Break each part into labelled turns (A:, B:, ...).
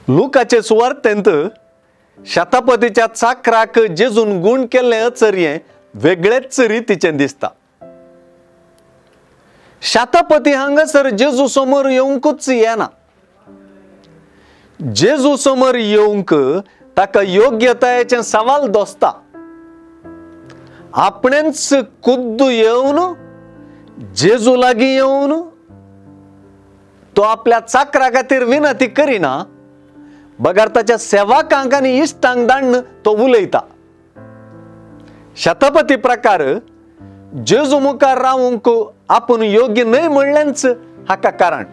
A: लुकाचे सुवार्तेंत शतपतीच्या चाकराक जेजून गूण केल्लें अचर्यें वेगळेच रितीचें दिसता. शतपती हांगासर जेजू समोर येवंकूच येना. जेजू समोर येवंक ताका योग्यतायेचें सवाल दोसता. आपणेंच कुद्दू येवन जेजू लागीं येवन तो आपल्या चाकरा खातीर विनंती करिना, बगर ताच्या सेवकांक आनी इश्टांक दाण्ण तो उलयता. शतपती प्रकार जेजू मुखार रावूंक आपूण योग्य न्हय म्हणलेंच हाका कारण.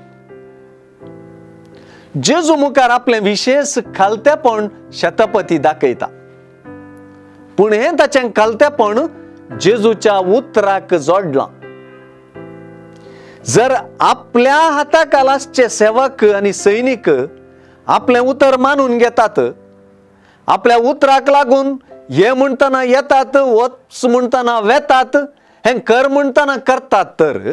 A: जेजू मुखार आपलें विशेष खालतेपण शतपती दाखयता, पूण हें ताचें खालतेपण जेजूच्या उतराक जोडलां. जर आपल्या हाताखाल आसचे सेवक आनी सैनीक आपलें उतर मानून घेतात, आपल्या उतराक लागून हे म्हणटना येतात, वच म्हणटना वेतात, हें कर म्हणटना करतात, तर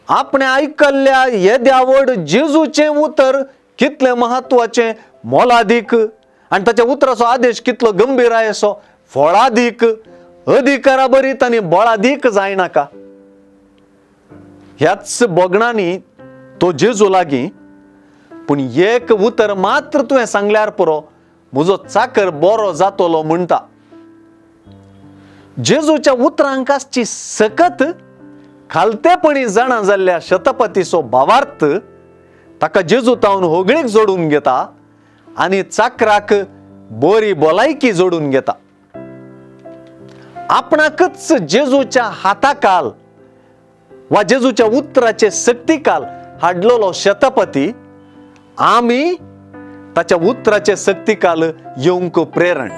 A: आपणें आयकल्ल्या येद्या व्हड जेजूचें उतर कितलें म्हत्वाचें, मोलादीक आनी ताच्या उतराचो आदेश कितलो गंभीर आसो, फळादीक, अधिकारा भरीत आनी बळादीक जायनाका. ह्याच भोगणांनी तो जेजू लागीं पूण एक उतर मात्र तुवें सांगल्यार पुरो, म्हजो चाकर बरो जातलो म्हणटा. जेजूच्या उतरांक आसची सकत खालतेपणी जाणा जाल्ल्या शतपतीचो भावार्थ ताका जेजू तावन होगळीक जोडून घेता आनी चाकराक बरी भलायकी जोडून घेता. आपणाकच जेजूच्या हाताकाल वा जेजूच्या उतराचे सक्तीकाल हाडलेलो शतपती आमी ताच्या उतराचे सक्तीकाल येवंक प्रेरण.